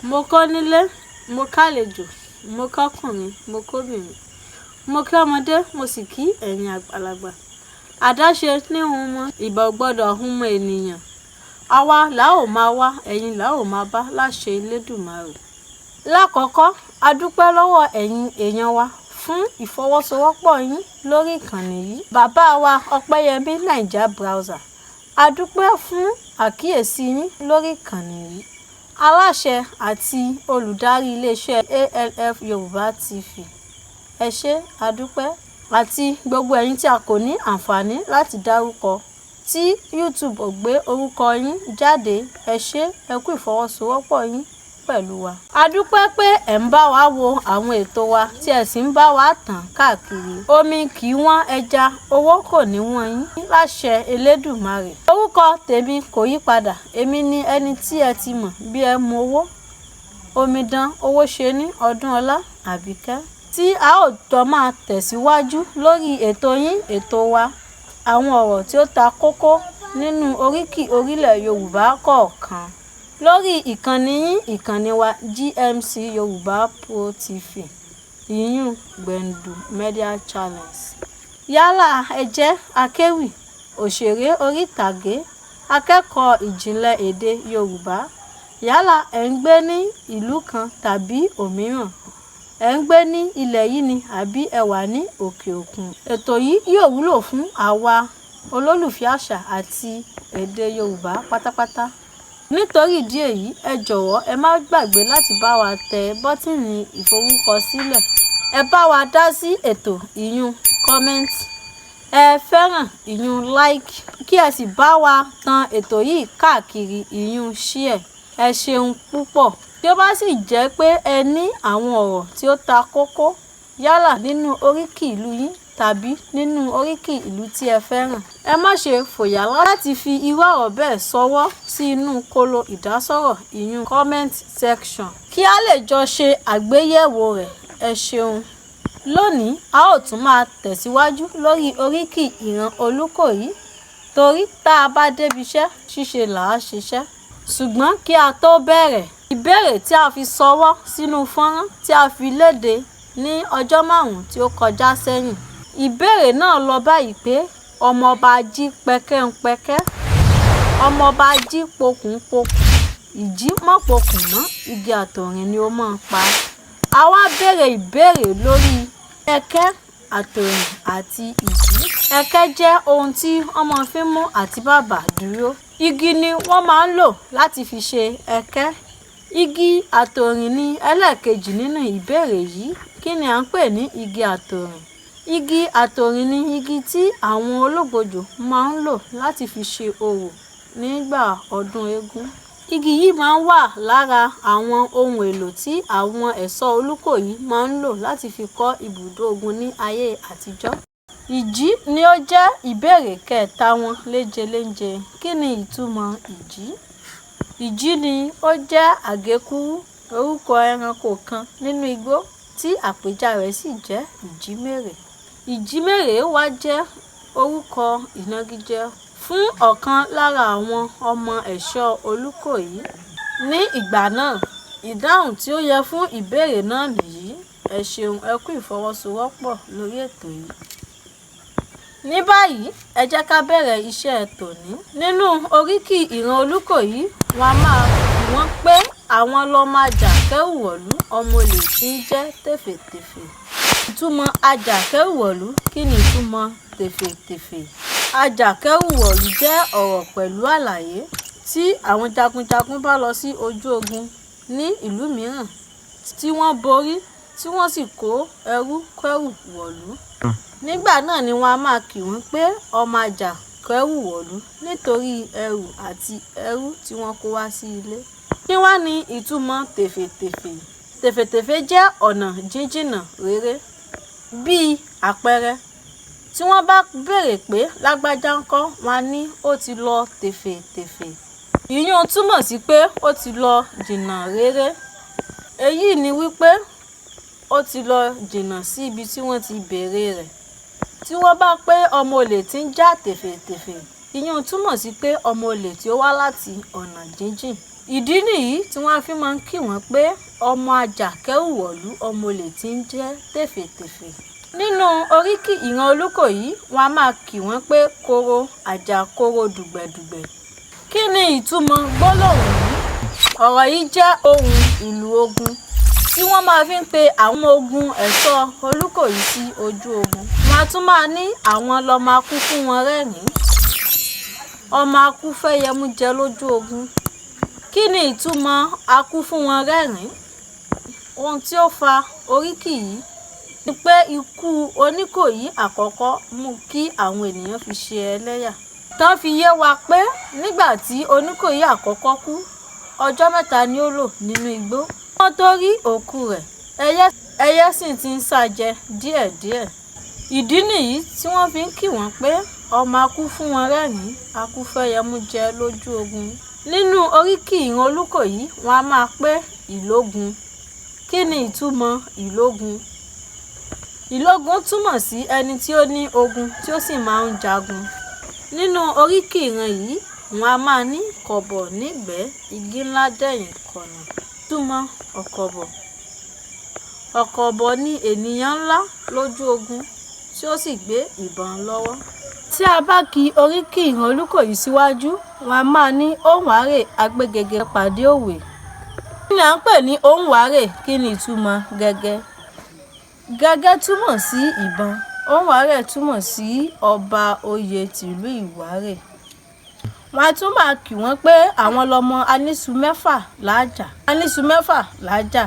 Mo kónílé, mo kálejò, mo kọ́kùnrin, mo kóbìnrin, mo kí ọmọdé, mo sì kí ẹ̀yin àgbàlagbà. Àdáṣe ní hun mọ, ìbà ò gbọ́dọ̀ hun mọ ènìyàn. Àwa là ó máa wá, ẹ̀yin là ó máa bá láṣẹ Elédùmarè. Lákọ̀ọ́kọ́, a dúpẹ́ lọ́wọ́ ẹ̀yin èèyàn wa fún ìfọwọ́sowọ́pọ̀ yín lórí ìkànnì yìí. Bàbá wa Ọpẹ́yẹmí Naija Browser, a dúpẹ́ fún àkíyèsí yín lórí ìkànnì yìí. Aláṣẹ àti olùdarí iléeṣẹ́ ALF Yorùbá TV, ẹ ṣé, a dúpẹ́, àti gbogbo ẹ̀yin tí a kò ní àǹfààní láti dárúkọ tí YouTube ò gbé orúkọ yín jáde, ẹ ṣé, ẹ kú ìfọwọ́sowọ́pọ̀ yín pẹ̀lú wa. A dúpẹ́ pé ẹ̀ ń bá wa wo àwọn ètò wa tí ẹ sì ń bá wa tàn káàkiri. Omi kì í wọ́n ẹja, owó kò ní wọ́n yín láṣẹ Elédùmarè. Orúkọ tèmi kò yí padà, èmi ni ẹni tí ẹ ti mọ̀ bí ẹ mọ owó. Omidan Owóṣeni Ọdúnọlá Àbíkẹ́ tí a ó jọ máa tẹ̀síwájú lórí ètò yín ètò wa, àwọn ọ̀rọ̀ tí ó ta kókó nínú oríkì orílẹ̀ Yorùbá kọ̀ọ̀kan lórí ìkànnì yín, ìkànnì wa, GMC Yorùbá Pro TV, ìyún Gbendu Media Channels. Yálà ẹ jẹ́ akéwì, òṣèré orí ìtàgé, akẹ́kọ̀ọ́ ìjìnlẹ̀ èdè Yorùbá, yálà ẹ̀ ń gbé ní ìlú kan tàbí òmíràn, ẹ̀ ń gbé ní ilẹ̀ yìí ni àbí ẹ wà ní òkè òkun, ètò yìí yóò wúlò fún àwa olólùfẹ́ àṣà àti èdè Yorùbá pátápátá. Nítorí ìdí èyí, ẹ jọ̀wọ́ ẹ má gbàgbé láti bá wa tẹ bọ́tìnì ìforúkọsílẹ̀, ẹ bá wa dá sí ètò, ìyún comment, ẹ fẹ́ràn, ìyún like, kí ẹ sì bá wa tan ètò yìí káàkiri, ìyún share. Ẹ ṣeun púpọ̀. Tí ó bá sì jẹ́ pé ẹ ní àwọn ọ̀rọ̀ tí ó ta kókó, yálà nínú oríkì ìlú yín tàbí nínú oríkì ìlú tí ẹ fẹ́ràn, ẹ má ṣe fòyà láti fi irú ọ̀rọ̀ bẹ́ẹ̀ ṣọwọ́ sí inú kóló ìdásọ̀rọ̀, ìyún comment section, kí a lè jọ ṣe àgbéyẹ̀wò rẹ̀. Ẹ ṣeun. Lónìí, a ó tún máa tẹ̀síwájú lórí oríkì ìran Olúkòyí, torí tá a bá débi iṣẹ́, ṣíṣe là á ṣiṣẹ́. Ṣùgbọ́n kí a tó bẹ̀rẹ̀, ìbéèrè tí a fi ṣọwọ́ sínú fọ́nrán tí a fi léde ní ọjọ́ 5 tí ó kọjá sẹ́yìn. Ìbéèrè náà lọ báyìí pé, ọmọọba jí pẹkẹ́npẹkẹ́, ọmọọba jí pokùnpokùn, ìjí mọ́pokùn mọ́, igi àtòrìn ni ó máa ń pa. A wá béèrè ìbéèrè lórí ẹkẹ́, àtòrìn àti ìjí. Ẹkẹ́ jẹ́ ohun tí wọ́n máa fi ń mú àtíbàbà dúró. Igi ni wọ́n máa ń lò láti fi ṣe ẹkẹ́. Igi àtòrìn ni ẹlẹ́ẹ̀kejì nínú ìbéèrè yìí. Kí ni à ń pè ní igi àtòrìn? Igi àtòrìn ni igi tí àwọn ológbòjò máa ń lò láti fi ṣe orò nígbà ọdún eégún. Igi yìí máa ń wà lára àwọn ohun èlò tí àwọn ẹ̀ṣọ́ Olúkòyí máa ń lò láti fi kọ́ ibùdó ogun ní ayé àtijọ́. Ìjí ni ó jẹ́ ìbéèrè kẹta wọn léjelénje. Kí ni ìtumọ̀ ìjí? Ìjí ni ó jẹ́ àgékúrú orúkọ ẹranko kan nínú igbó tí àpèjá rẹ̀ sì jẹ́ ìjímèrè. Ìjímèrè wá jẹ́ orúkọ ìnagijẹ fún ọ̀kan lára àwọn ọmọ ẹ̀ṣọ́ Olúkòyí ní ìgbà náà. Ìdáhùn tí ó yẹ fún ìbéèrè náà nìyí. Ẹ ṣeun, ẹ kú ìfọwọ́sowọ́pọ̀ lórí ètò yìí. Ní báyìí, ẹ jẹ́ ká bẹ̀rẹ̀ iṣẹ́ tòní. Nínú oríkì ìran Olúkòyí, wọn a máa kí wọ́n pé àwọn lọmọ ajàkẹ́rù wọ̀lú, ọmọ olè tí ń jẹ́ tèfètèfè. Ìtumọ̀ ajàkẹ́rùwọ̀lú, kí ni ìtumọ̀ tèfètèfè? Ajàkẹ́rùwọ̀lú jẹ́ ọ̀rọ̀ pẹ̀lú àlàyé. Tí àwọn jagunjagun bá lọ sí ojú ogun ní ìlú mìíràn tí wọ́n borí, tí wọ́n sì kó ẹrú kẹ́rù wọ̀lú, nígbà náà ni wọ́n á máa kí wọ́n pé ọmọ ajàkẹ́rùwọ̀lú, nítorí ẹrù àti ẹrú tí wọ́n kó wá sí ilé. Kí wá ní ìtumọ̀ tèfètèfè? Tèfètèfè jẹ́ ọ̀nà jíjìnà réré. Bí àpẹẹrẹ, tí wọ́n bá béèrè pé lágbájá ńkọ́, wọ́n á ní ó ti lọ tèfètèfè. Ìyún túmọ̀ sí pé ó ti lọ jìnnà réré. Èyí ni wípé ó ti lọ jìnnà sí ibi tí wọ́n ti béèrè rẹ̀. Tí wọ́n bá pé ọmọ olè tí ń já tèfètèfè, ìyún túmọ̀ sí pé ọmọ olè tí ó wá láti ọ̀nà jíjìn. Ìdí nìyí tí wọ́n fi máa ń kí wọ́n pé ọmọ ajá kẹ́rù wọ̀lú, ọmọ olè tí ń jẹ́ tèfètèfè. Nínú oríkì ìran Olúkòyí, wọ́n á máa kí wọ́n pé koro àjà koro dùgbẹ̀dùgbẹ̀. Kí ni ìtumọ̀ gbólóhùn yìí? Ọ̀rọ̀ yìí jẹ́ ohun ìlù ogun tí wọ́n máa fi ń pe àwọn ọmọ ogun ẹ̀ṣọ́ Olúkòyí sí ojú ogun. Wọ́n á tún máa ní àwọn lọ́mọ akú fún wọn rẹ́rìn-ín, ọmọ akú fẹ́yẹmú jẹ lójú ogun. Kí ni ìtumọ̀ akú fún wọn rẹ́rìn-ín? Ohun tí ó fa oríkì yìí ni pé ikú Oníkòyí àkọ́kọ́ mú kí àwọn ènìyàn fi ṣe ẹlẹ́yà. Ìtàn fi yé wa pé nígbà tí Oníkòyí àkọ́kọ́ kú, ọjọ́ mẹ́ta ni ó lò nínú igbó. Kí wọ́n tó rí òkú rẹ̀, ẹyẹ sì ti ń sá jẹ díẹ̀díẹ̀. Ìdí nìyí tí wọ́n fi ń kí wọ́n pé ọmọ akú fún wọn rẹ́rìn-ín, akú fẹ́yẹmú jẹ lójú ogun. Nínú oríkì ìran Olúkòyí, wọ́n á máa pé ìlógun. Kí ni ìtumọ̀ ìlógun? Ìlógun túmọ̀ sí ẹni tí ó ní ogun tí ó sì máa ń jagun. Nínú oríkì ìran yìí, wọ́n á máa ní kọ̀bọ̀ nígbẹ̀ẹ́, igi ńlá dẹ̀yìn kọ̀nà. Ìtumọ̀ ọ̀kọ̀bọ̀. Ọ̀kọ̀bọ̀ ni ènìyàn ńlá lójú ogun tí ó sì gbé ìbọn lọ́wọ́. Tí a bá ki oríkì ìran Olúkòyí síwájú, wọ́n á máa ní òǹwárè agbégẹgẹ pàdé òwe. Kí ni à ń pè ní òǹwárè? Kí ni ìtumọ̀ gẹ́gẹ́? Gẹ́gẹ́ túmọ̀ sí ìbọn, òǹwárè túmọ̀ sí ọba oyè tìlú Ìwárè. Wọ́n á tún máa kí wọ́n pé àwọn lọmọ aníṣu mẹ́fà lájà. Aníṣu mẹ́fà lájà.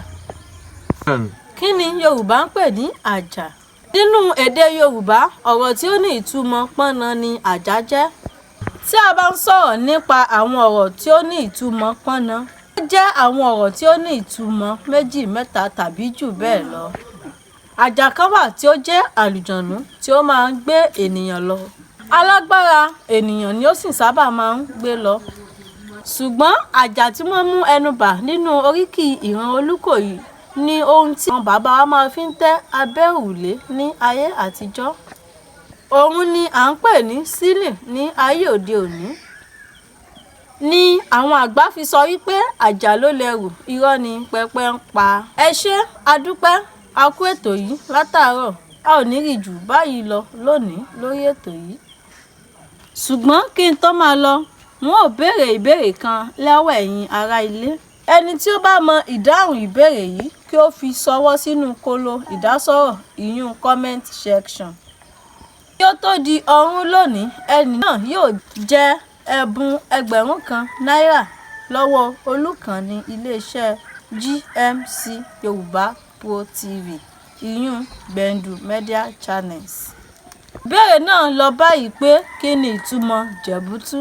Kí ni Yorùbá ń pè ní àjà? Nínú èdè Yorùbá, ọ̀rọ̀ tí ó ní ìtumọ̀ pọ́nna ni àjà jẹ́. Tí a bá ń sọ̀rọ̀ nípa àwọn ọ̀rọ̀ tí ó ní ìtumọ̀ pọ́nna, ó jẹ́ àwọn ọ̀rọ̀ tí ó ní ìtumọ̀ méjì, mẹ́ta tàbí jù bẹ́ẹ̀ lọ. Àjà kan wà tí ó jẹ́ àlùjọ̀nnú tí ó máa ń gbé ènìyàn lọ. Alágbára ènìyàn ni ó sì sábà máa ń gbé lọ. Ṣùgbọ́n àjà tí wọ́n mú ẹnu bà nínú oríkì ìran Olúkòyí ni ohun tí àwọn bàbá wa máa fi ń tẹ́ abẹ́ òrùlé ní ayé àtijọ́. Òun ni à ń pè ní sílì ní ayé òde òní. Ni àwọn àgbà fi sọ wípé àjà ló lẹrù, irọ́ ni pẹpẹ ń pa. Ẹ ṣé, a dúpẹ́, a kú ètò yìí látàárọ̀, a ò ní rí jù báyìí lọ lónìí lórí ètò yìí. Ṣùgbọ́n kí n tó máa lọ, n ó béèrè ìbéèrè kan lọ́wọ́ ẹ̀yin ará ilé. Ẹni tí ó bá mọ ìdáhùn ìbéèrè yìí kí ó fi ṣọwọ́ sínú kóló ìdásọ̀rọ̀ ìyún comment section. Kí ó tó di ọ̀run lónìí, ẹni náà yóò jẹ ẹ̀bùn 1000 náírà lọ́wọ́ olùkànnì iléeṣẹ́ GMC Yorùbá Pro TV ìyún Gbendu Media Channels. Ìbéèrè náà lọ báyìí pé kí ni ìtumọ̀ jẹ̀bútú?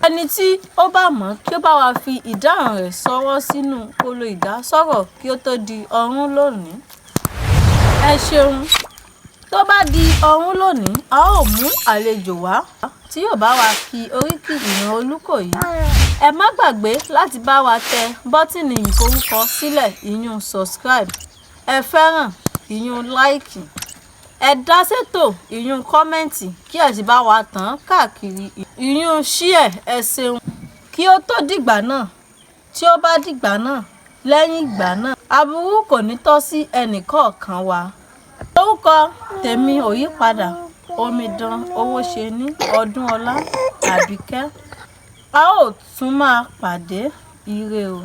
Ẹni tí ó bá mọ̀ kí ó bá wa fi ìdáhùn rẹ̀ ṣọwọ́ sínú kóló ìdásọ̀rọ̀ kí ó tó di ọ̀run lónìí. Ẹ ṣeun. Tó bá di ọ̀run lónìí, a ó mú àlejò wá tí yóò bá wa ki oríkì ìran Olúkòyí. Ẹ má gbàgbé láti bá wa tẹ bọ́tìnì ìforúkọ sílẹ̀ ìyún subscribe. Ẹ fẹ́ràn ìyún like. Ẹ dá sétò ìyún comment kí ẹ sì bá wa tàn káàkiri ìyún share. Ẹ ṣeun. Kí ó tó dìgbà náà, tí ó bá dìgbà náà, lẹ́yìn ìgbà náà, aburú kò ní tọ́ sí ẹnì kọ̀ọ̀kan wa. Orúkọ tèmi ò yípadà, Omidan Owóṣeni Ọdúnọlá Àbíkẹ́. A ó tún máa pàdé, ire o.